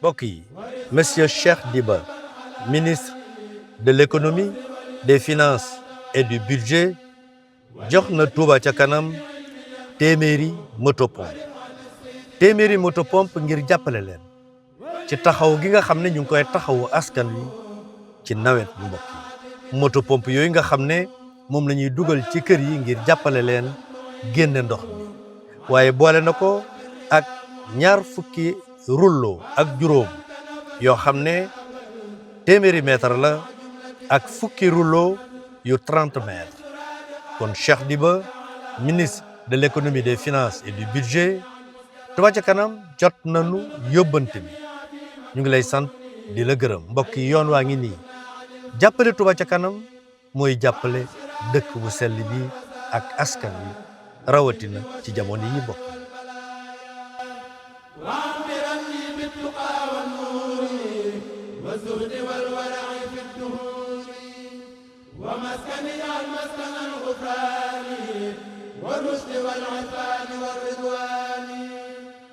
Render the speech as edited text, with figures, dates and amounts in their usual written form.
mbokk yi monsieur Cheikh Diba ministre de l'économie des finances et du budget jox na Touba ca kanam téeméeri moto pompe ngir jàppale leen ci taxaw gi nga xam ne ñu ngi koy taxawu askan wi ci nawet bu mbokk yi moto pompe yooyu nga xam ne moom la ñuy dugal ci kër yi ngir jàppale leen génne ndox mi waaye boole na ko ak 20 rouleau ak juróom yoo xam ne téeméeri mètre la ak 10 rouleau yu 30 mètres kon Cheikh Diba ministre de l'économie des finances et du budget Touba ca kanam jot nañu yóbbante bi ñu ngi lay sant di la gërëm mbokk yi yoon waa ngi nii jàppale Touba ca kanam mooy jàppale dëkk bu sell bi ak askan wi rawatina ci jamono yi mbokk والزهد والورع في الدهور ومسكن الغفران والرشد والعفان والرضوان